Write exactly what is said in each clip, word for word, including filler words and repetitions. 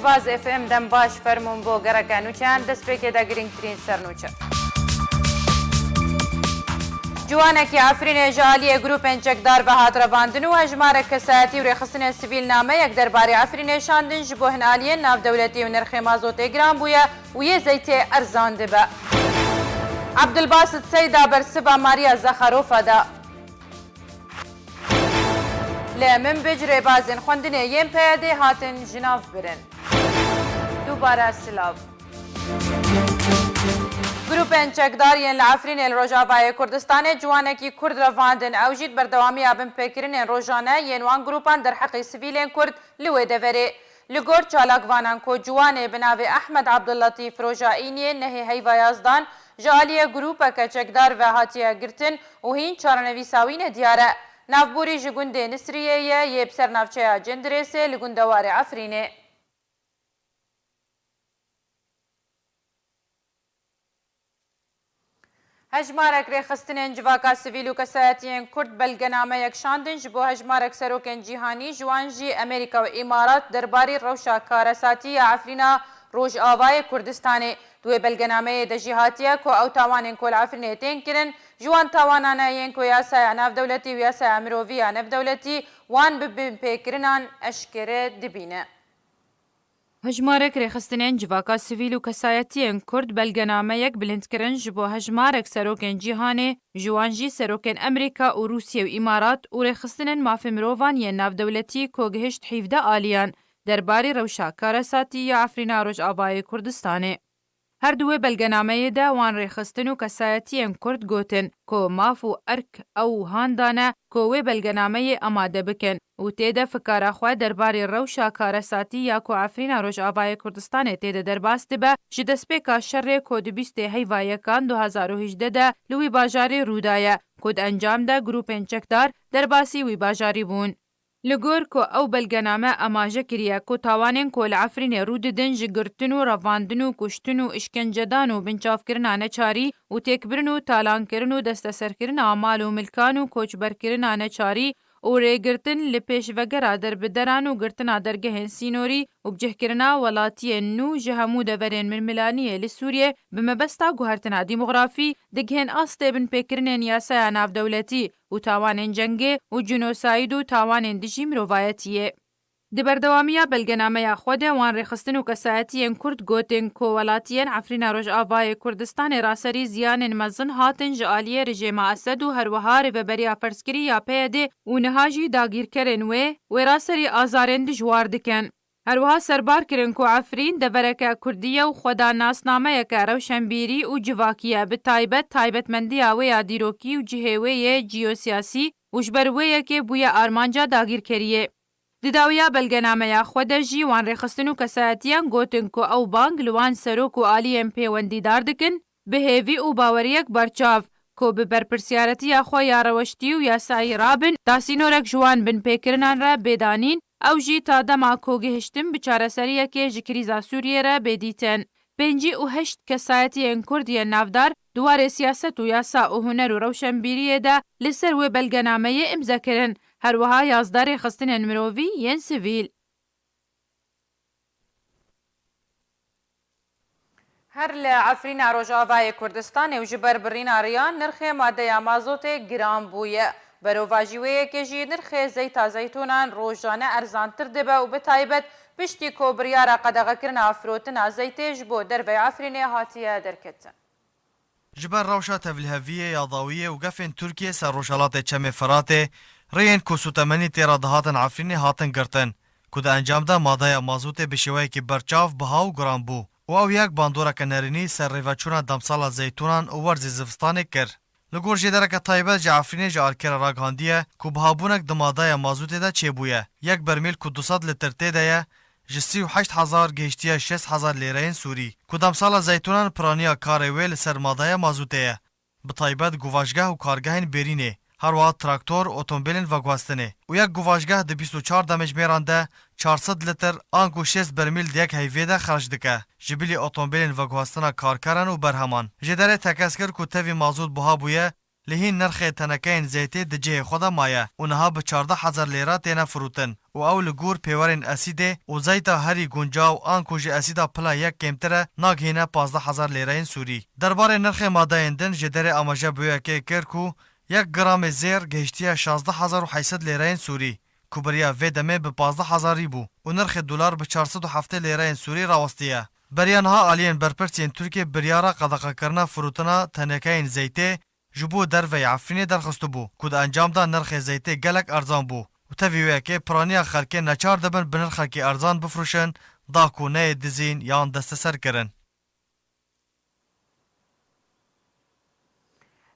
Baz F M dem baş, fermûn bo gereke nûçeyan destpêkê de girîngtirîn sernûçe. Ciwanekî Efrînê ji aliyê grûpên çekdar ve hat revandin û hejmarek kesayetî û rêxistinên sivîl nameyek derbarê Efrînê şandin, ji bo hin aliyên navdewletî û nirxê mazotê giran bûye û yê zeytê erzan dibe. Abdulbasit Seyda bersiva Maria Zaxarofa da. Li Minbic rêbazên xwendinê yên P Y D'ê hatin ji nav birin. Dubare silav. Grûpên çekdar yên li Efrînê li Rojavayê Kurdistanê ciwanekî Kurd revandin. Ew jî di berdewamiya binpêkirinên rojane yên wan grûpan derheqê sivîlên Kurd li wê deverê. Li gor çalakvanan ku ciwanê bi navê Ehmed Abdulletîf roja Îniyê nehê heyva yazdan ji aliyê grûpeke çekdar ve hatiye girtin û hîn çarenivîsa wî nediyar e. Navborî ji gundê Nisriyê ye yê bi ser navçeya Cindirêsê li gundewarê Efrînê. Hejmarek rêxistinên civaka sivîl û kesayetiyên Kurd belgenameyek şandin ji bo hejmarek serokên cîhanî, ji wan jî Amerîka û Îmarat, derbarî rewşa karesatî ya Efrîna Rojavayê Kurdistanê. Di wê belgenameyê de jî hatiye ku ew tawanên ku li Efrînê tên kirin, ji wan tawanane yên ku yasaya navdewletî û yasaya mirovî ya navdewletî wan bi binpêkirinan eşkere dibîne. Hejmarek rêxistinên civaka sivîl û kesayetiyên Kurd belgenameyek bilind kirin ji bo hejmarek serokên cîhanê, ji wan jî serokên Amerîka û Rûsye û Îmarat û rêxistinên mafê mirovan yên navdewletî ku gihişt hevdeh aliyan derbarê rewşa karesatî ya Efrîna Rojavayê Kurdistanê. Her di wê belgenameyê de wan rêxistin û kesayetiyên Kurd gotin ku maf û erk ew wihan dane ku wê belgenameyê amade bikin û tê de fikara xwe derbarê rewşa karesatî ya ku Efrîna Rojavayê Kurdistanê tê de derbas dibe, ji destpêka şerê ku di bîstê heyva yekan du hezar û hejdeh de li wî bajarê rû daye, ku di encam de grûpên çekdar derbasî wî bajarî bûn. Li gor ku ew belgename amaje kiriye ku tawanên ku li Efrînê rû didin ji girtin û revandin û kuştin û îşkencedan û binçavkirina neçarî û têkbirin û talankirin û desteserkirina mal û milkan û koçberkirina neçarî û rêgirtin li pêşvegera derbideran û girtina dergehên sînorî û bicihkirina welatiyên nû ji hemû deverên milmilaniyê li Sûriyê bi mebesta guhertina demografî digihên astê binpêkirinên yasaya navdewletî û tawanên cengê û cînosayd û tawanên dijî mirovayetiyê. Di berdewamiya belgenameya xwe de wan rêxistin û kesayetiyên Kurd gotin ku welatiyên Efrîna Rojavayê Kurdistanê raserî ziyanên mezin hatin ji aliyê rejêma Esed û herwiha rêveberiya ferzkirî ya P Y D û niha jî dagîrkerên wê, wê raserî azarên dijwar dikin. Herwiha serbar kirin ku Efrîn devereke kurdî ye û xwe da nasnameyeke rewşenbîrî û civakî ye, bi taybet taybetmendiya wê ya dîrokî û cihê wê yê ciyosiyasî û ji ber wê yekê bûye armanca dagîrkeriyê. Di dawiya belgenameya xwe de jî wan rêxistin û kesayetiyan gotin ku ew bang li wan serok û aliyên pêwendîdar dikin, bi hêvî û baweriyek berçav, ku bi berpirsiyaretiya xwe ya reweştî û yasayî rabin, da sînorek ji wan binpêkirinan re bê danîn, ew jî ta dema ku gihiştin bi çareseriyekê ji krîza Sûriyê re bê dîtin. Pêncî û heşt kesayetiyên Kurd yên navdar di warê siyaset û yasa û huner û rewşenbîriyê de li ser wê belgenameyê îmze kirin, herwiha yazdeh rêxistinên mirovî yên sivîl. Her li Efrîna Rojavayê Kurdistanê û ji ber birîna riyan nirxê madeya mazotê giran bûye. Berovajî wê yekê jî nirxê zeyta zeytûnan rojane erzantir dibe û bi taybet piştî ku biryara qedexekirina firotina zeytê ji bo derveyê Efrînê hatiye derketin. Ji ber rewşa tevliheviyê ya dawiyê û gefên Tirkiyê ser rojhelatê Çemê Firatê, rêyên ku sûtemenî tê re dihatin Efrînê hatin girtin, ku di encam de madeya mazotê bi şêweyekî berçav biha û giran bû û ew yek bandoreke nerînî ser rêveçûna demsala zeytûnan û werzê zivistanê kir. Li gor jêdereke taybet ji Efrînê ji Arkerê ragihandiye ku bihabûnek di madeya mazotê de çêbûye. Yek bermîl ku du sed litr tê de ye, ji sî û heşt hezar gihiştiye şêst hezar lêreyên Sûrî, ku demsala zeytûnan piraniya karê wê li ser madeya mazotê ye. Bi taybet guvaşgeh û kargehên bêrînê, herwiha traktor, otomobilên veguhestinê û yek guvaşgeh di bîst û çar demjimêran de çar sed litr anku şêst bermîl di yek heyvê de xerc dike. Ji bilî otomobilên veguhestina karkeran û berheman, jêderê tekez kir ku tevî mazot buha bûye, Lê hîn nirxê tenekeyên zeytê di cihê xwe de maye û niha bi çardeh hezar lêre têne firotin û ew li gor pêwerên esîdê û zeyta herî guncaw an ku ji esîda pila yek kêmtir e, nagihîne pazdeh hezar lêreyên Sûrî. Derbarê nirxê madeyên din ji derê amaje bi wê yekê kir ku yek gramê zêr gihiştiye şazdeh hezar û heyt sed lêreyên Sûrî, ku beriya vê demê bi pazdeh hezarî bû û nirxê dolar bi çar sed û heftê lêreyên Sûrî rawestiye. Beriya niha aliyên berpirs yên Tirkiyê biryara qedexekirina firotina tenekeyên zeytê ji bo derveyê Efrînê derxistibû, ku di encam de nirxê zeytê gelek erzan bû û tevî wê yekê piraniya xelkê neçar dibin bi nirxekî erzan bifroşin, da ku neyê dizîn yan desteserkirin.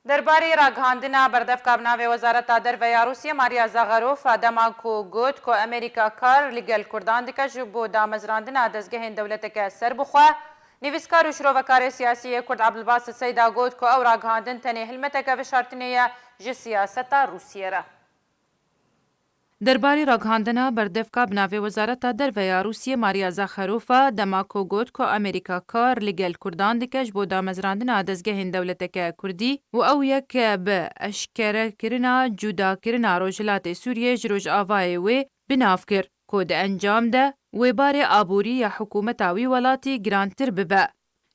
Derbarê ragihandina berdevka bi navê Wezareta Derve ya Rûsiyê Maria Zaxarova dema ku got ku Amerîka kar li gel Kurdan dike ji bo damezrandina dezgehên dewleteke serbixwe, nivîskar û şirovekarê siyasî yê Kurd Abdulbasit Seyda got ku ew ragihandin tenê hilmeteke veşartinê ye ji siyaseta Rûsiyê re. Derbarê ragihandina berdevka bi navê Wezareta Derve ya Rûsiyê Maria Zakharova dema ku got ku Amerîka kar li gel Kurdan dike ji bo damezrandina dezgehên dewleteke Kurdî û ew yek bi eşkerekirina cudakirina Rojhilatê Sûriyê ji Rojavayê wê bi nav kir ku di encam de wê barê aborî ya hikûmeta wî welatî girantir bibe.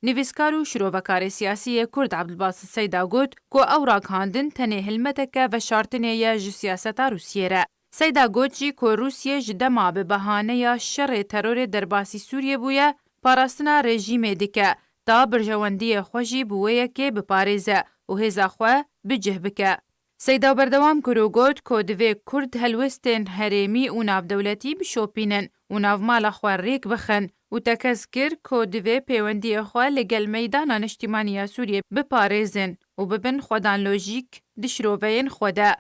Nivîskar û şirovekarê siyasî yê Kurd Abdulbasit Seyda got ku ew ragihandin tenê hilmeteke veşartinê ye ji siyaseta Rûsiyê re. Seyda got jî ku Rûsiyê ji dema bi behaneya şerê terorê derbasî Sûriyê bûye, parastina rejîmê dike, ta berjewendiyê xwe jî bi wê yekê biparêze û hêza xwe bi cih bike. Seyda berdewam kir û got ku divê Kurd helwestên herêmî û navdewletî bişopînin û navmala xwe rêk bixin û tekez kir ku divê pêwendiyê xwe li gel meydana niştîmanî ya Sûriyê biparêzin û bibin xwedan lojîk di şiroveyên xwe de.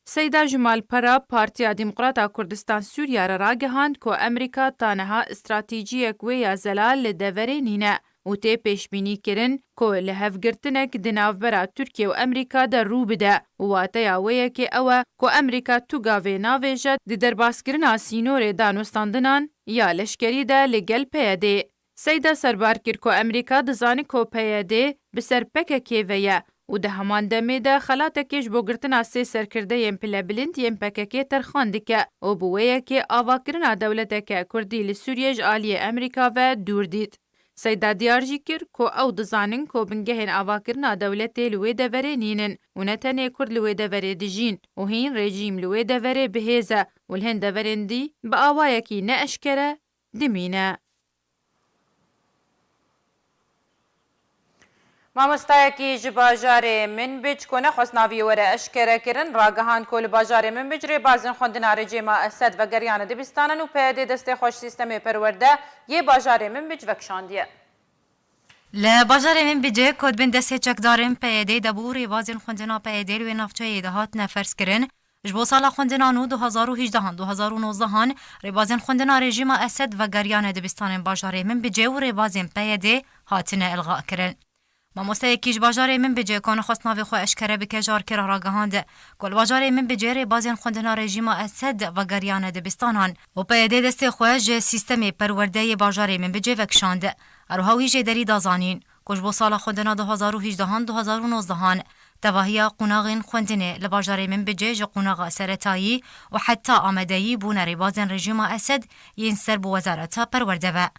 Seyda ji malpera Partiya Demokrata Kurdistan Sûriya re ragihand ku Amerîka ta niha stratejiyek wê ya zelal li deverê nîne û tê pêşbînîkirin ku lihevgirtinek di navbera Tirkiye û Amerîka de rû bide û wateya wê yekê ew e ku Amerîka tu gavê navêje di derbaskirina sînorê danûstandinan ya leşkerî de li gel P Y D'ê. Seyda serbar kir ku Amerîka dizane ku P Y D bi ser P K K ve ye û di heman demê de xelatekê ji bo girtina sê serkirdeyên pilebilind yên P K K terxan dike û bi wê yekê avakirina dewleteke Kurdî li Sûriyê ji aliyê Amerîka ve dûr dît. Seyda diyar jî kir ku ew dizanin ku bingehên avakirina dewletê li wê deverê nînin û ne tenê Kurd li wê deverê dijîn û hîn rejîm li wê deverê bi hêz e û li hin deverên dî bi awayekî neeşkere dimîne. Mamostayekî ji bajarê Minbic ku nexwest navî were eşkerekirin, ragihand ku li bajarê Minbic rêbazên xwendina rejîma Esed vegeriyane dibistanan û P Y D destê xwe ji sîstemê perwerde yê bajarê Minbic vekişandiye. Li bajarê Minbicê ku di bin destê çekdarên P Y D de bû, rêbazên xwendina P Y D li wê navçeyê de hatine ferzkirin. Ji bo sala xwendina nû du hezar û hejdehan, du hezar û nozdehan rêbazên xwendina rejîma Esed vegeriyane dibistanên bajarê Minbicê û rêbazên P Y D hatine ilxakirin. Mamosteyekî ji bajarê Minbicê ku nexwest navê xwe eşkere bike, ji Arkêra ragihand ku li bajarê Minbicê rêbazên xwendina rejîma Esed vegeriyane dibistanan û P Y D destê xwe ji sîstemê perwerdeyê bajarê Minbicê vekişand. Her wiha wî jêderî da zanîn ku ji bo sala xwendina du hezar û hejdehan, du hezar û nozdehan tevahiya qonaxên xwendinê li bajarê Minbicê ji qonaxa seretayî û heta amadeyî bûne rêbazên rejîma Esed yên ser bi Wezareta Perwerde ve.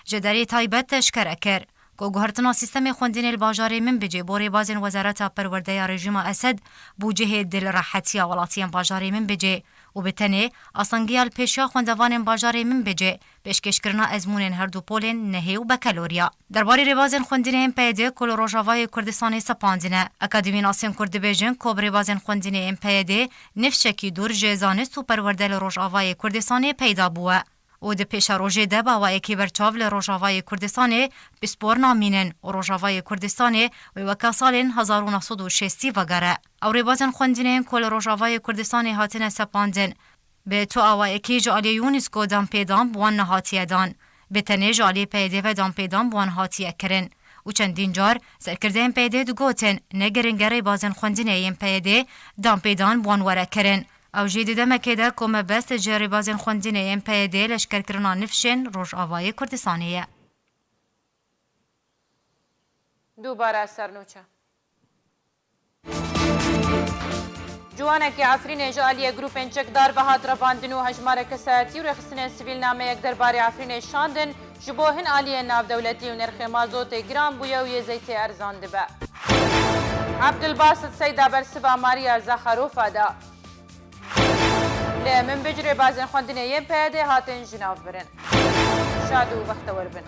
Jêderê taybet eşkere kir ku guhertina sîstemê xwendinê li bajarê Minbicê bo rêbazên Wezareta Perwerde ya rejîma Esed bû cihê dilrehetiya welatiyên bajarê Minbicê û bi tenê asangiya li pêşiya xwendevanên bajarê Minbicê pêşkêşkirina ezmûnên her du polên nehê û bekalorya. Derbarê rêbazên xwendinê yên P Y D ku li Rojavayê Kurdistanê sepandine, akademînasên Kurd dibêjin ku bi rêbazên xwendinê yên P Y D nifşekî dûr ji zanist û perwerde li Rojavayê Kurdistanê peyda bûye û di pêşerojê de bi awayekî berçav li Rojavayê Kurdistanê pispor namînin û Rojavayê Kurdistanê wê weka salên hezar û neh sed û şêstî vegere. Ew rêbazên xwendinê yên ku li Rojavayê Kurdistanê hatine sepandin, bi tu awayekî ji aliyê UNESCO danpêdan bi wan nehatiye dan. Bi tenê ji aliyê P Y D ve danpêdan bi wan hatiye kirin. Û çendîn car serkirdeyên P Y D digotin, ne giring e rêbazên xwendinê yên P Y D danpêdan bi wan were kirin. Ew jî di demekê de ku mebest ji rêbazên xwendinê yên P Y D leşkerkirina nifşên Rojavayê Kurdistanê ye. Dubare sernûçe. Ciwanekî Efrînê ji aliyê grûpên çekdar ve hat revandin û hejmarek kesayetî û rêxistinên sivîl nameyek derbarê Efrînê şandin, ji bo hin aliyên navdewletî û nirxê mazotê giran bûye û yê zeytê erzan dibe. Ebdulbasit Seyda bersiva Maria Zaxarofa da. Li Minbic rêbazên xwendinê yên P Y D'ê hatin jinavbirin. Şad û bextewar bin.